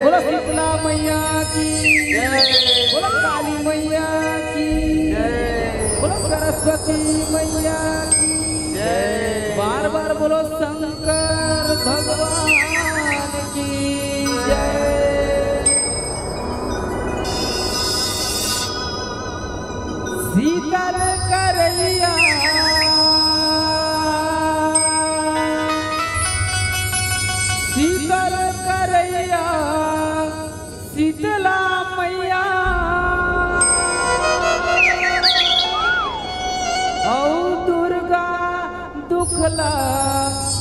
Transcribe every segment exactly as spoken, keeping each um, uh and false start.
बोलो शीतला मैया की। बोलो काली मैया की। बोलो सरस्वती मैया की। बार बार बोलो शंकर भगवान की जय। शीतल करैया, शीतल करैया, शीतला मैया, औ दुर्गा दुख ला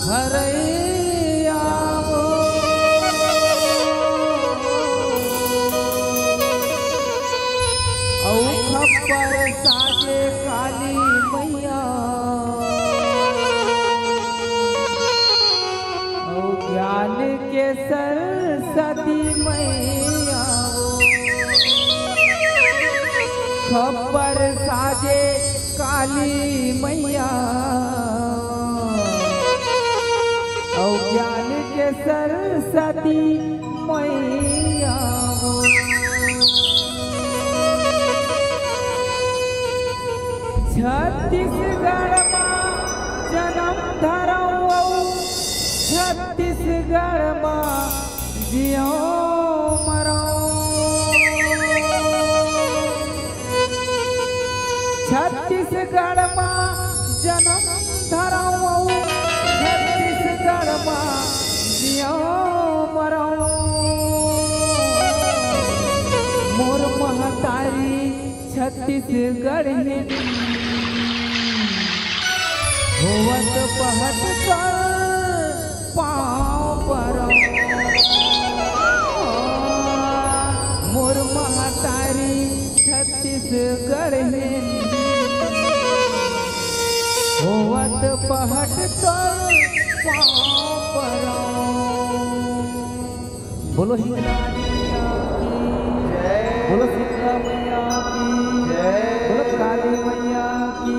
हरैया हो। अउ खप्पर साजे काली मैया, अउ ज्ञान के सरस्वती मैया हो। खप्पर साजे काली मैया, अउ ज्ञान के सरस्वती मैया हो। छत्तीसगढ़ मा जनम धरव अउ छत्तीसगढ़ मा जियो मरो। छत्तीसगढ़ मा जनम धरव अउ छत्तीसगढ़ मा जियो मरो। मोर महतारी छत्तीसगढ़ हे, होवत बहत कर पाँव परव। मोर महतारी छत्तीसगढ़ हे, होवत बहत कर पाँव परव। बोलो शीतला मैया की, बोलो शीतला मैया की, बोलो काली मैया की।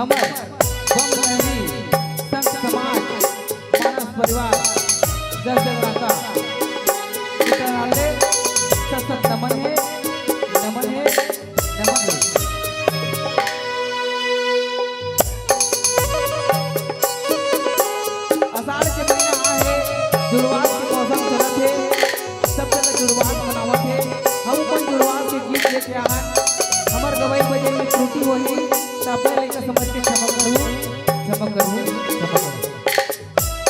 हमर बम लहरी संघ समाज मानस परिवार जस जगराता के तरफ ले सत सत नमन हे, नमन हे, नमन हे। आषाढ़ के महीना आहे, जुड़वास के मौसम चलत हे, सब जगह जुड़वास मनावत हे। हम अपन जुड़वास के गीत लेके आहन, हमर गवाई बजाई में त्रुटि होही, त अपने लइका समझ के क्षमा करहू, क्षमा करहू, क्षमा करहू।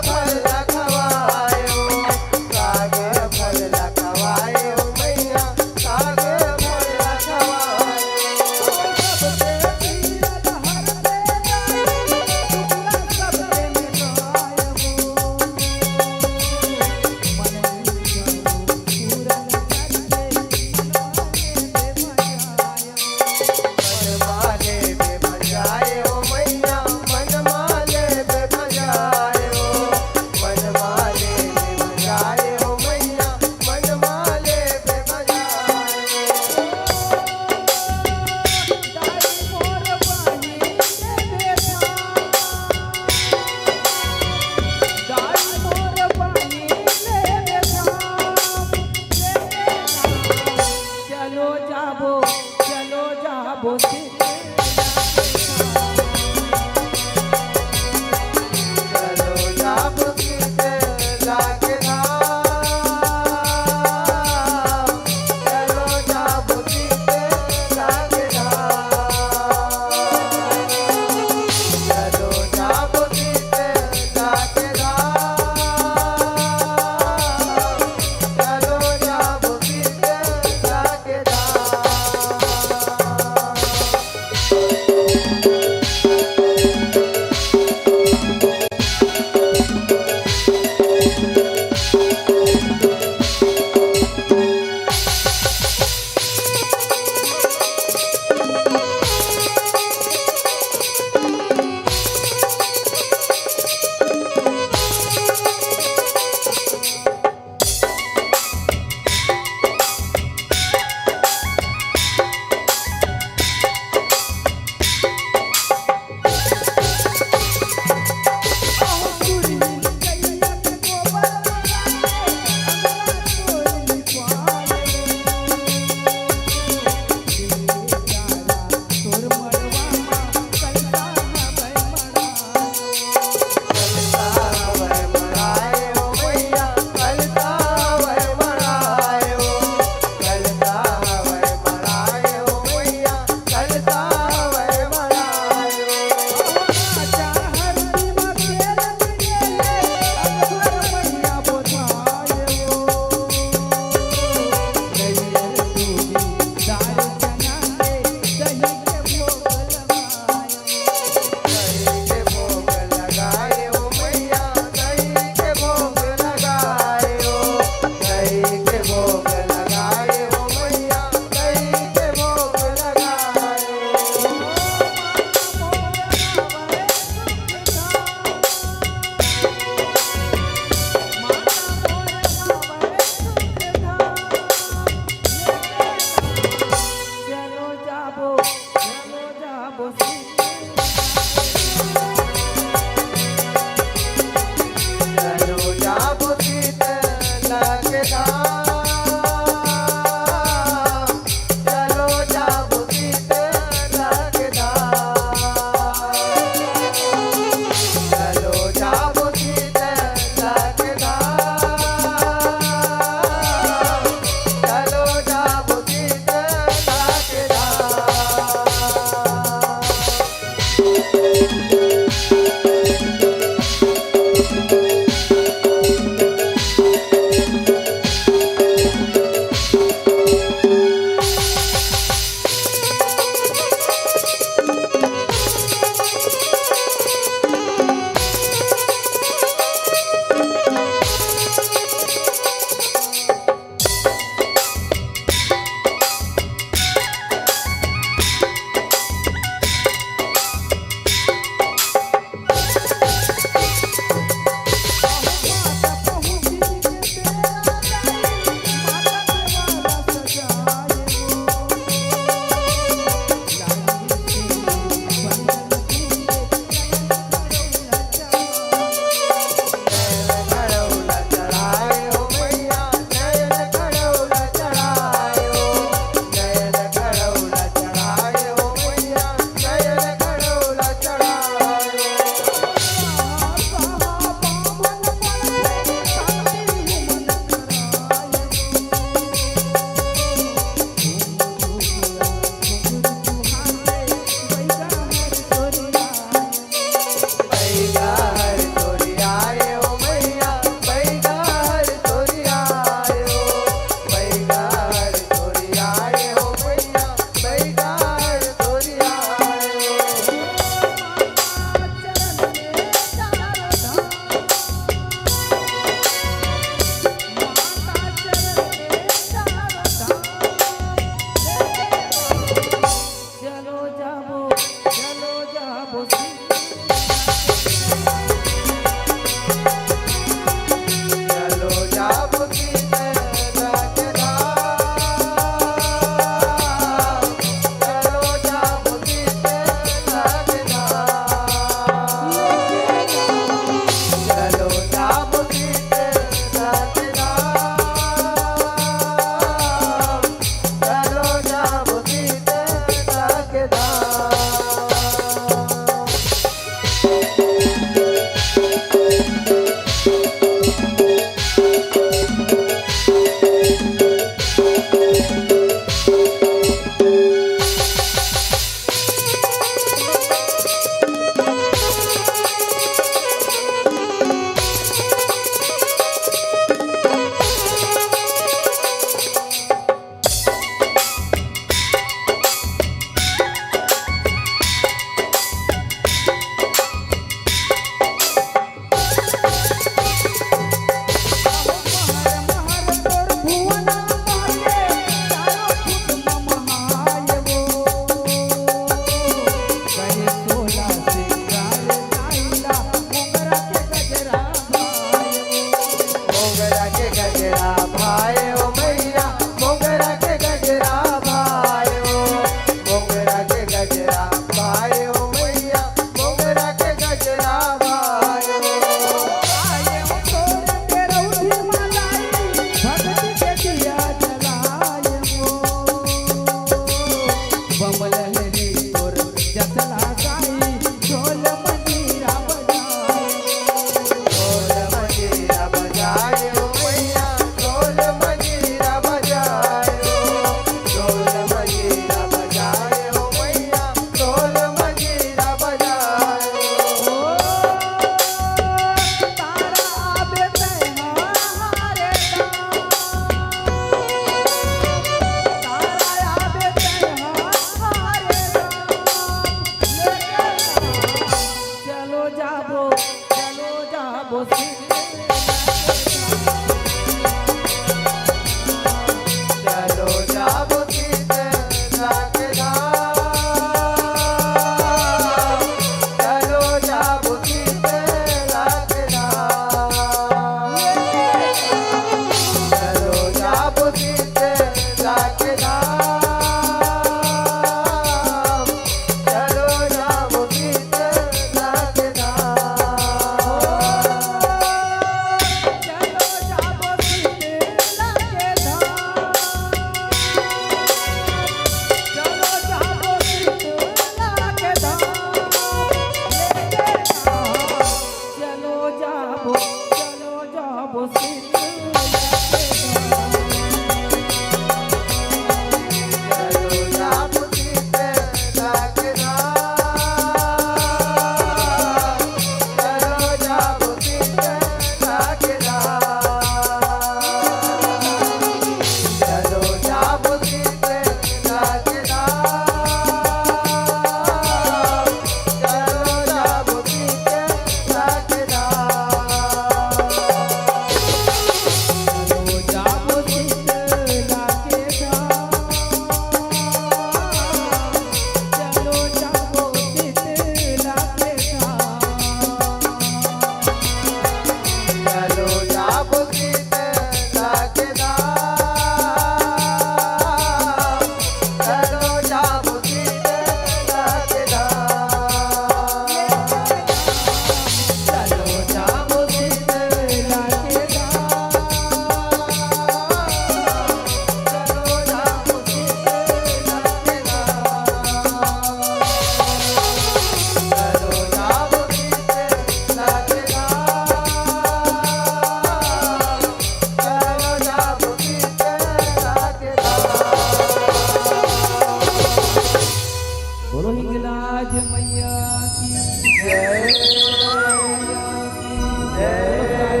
हिंगलाज मैया की जय। मैया की जय।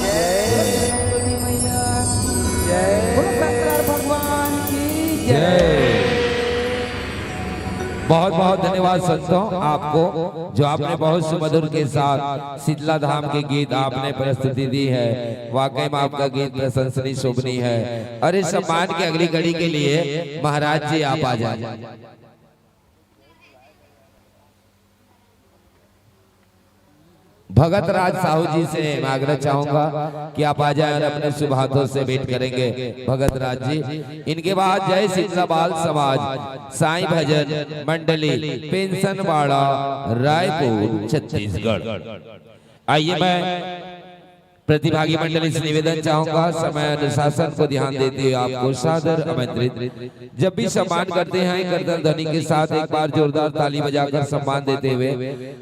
सरस्वती मैया की जय। शंकर भगवान की जय। बहुत बहुत धन्यवाद संतों आपको, जो आपने बहुत सुमधुर के साथ शीतला धाम के गीत आपने प्रस्तुति दी है। वाकई में आपका गीत प्रशंसनीय, शोभनीय है। और इस सम्मान की अगली कड़ी के लिए महाराज जी आप आ जाए। भगत राज साहू जी से मैं आग्रह चाहूंगा कि आप आ जाए और अपने शुभ हाथों से भेंट करेंगे भगत राज जी। इनके बाद जय शीतला बाल समाज, साईं भजन मंडली, पेंशन बाड़ा, रायपुर, छत्तीसगढ़। आइए, मैं प्रतिभागी मंडली से निवेदन चाहूंगा, समय अनुशासन को ध्यान देते हुए आपको सादर आमंत्रित। जब भी सम्मान करते हैं, करतल ध्वनि के साथ एक बार जोरदार ताली बजाकर सम्मान देते हुए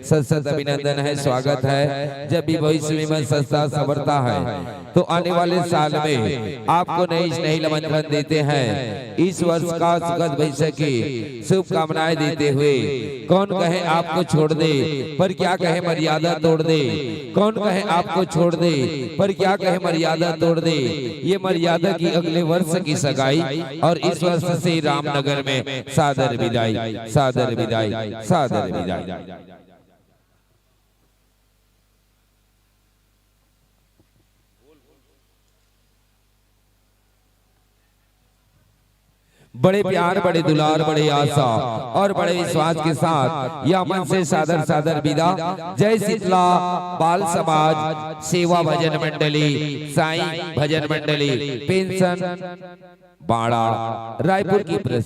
सत सत अभिनंदन है, स्वागत है। जब भी भविष्य में संस्था संवरता है, तो आने वाले साल में आपको नई नई निमंत्रण देते हैं। इस वर्ष का सुखद भविष्य की शुभकामनाएं देते हुए, कौन कहे आपको छोड़ दे, पर क्या कहे मर्यादा तोड़ दे। कौन कहे आपको छोड़ दे, पर क्या कहे मर्यादा तोड़ दे। ये मर्यादा की अगले वर्ष की सगाई और इस वर्ष से रामनगर में सादर विदाई, सादर विदाई, सादर विदाई। बड़े प्यार, बड़े दुलार, बड़े आशा और बड़े विश्वास के साथ या मन से सादर सादर विदा। जय शीतला बाल समाज सेवा भजन मंडली, साईं भजन मंडली, पेंशन बाड़ा, रायपुर की प्रस्तुति।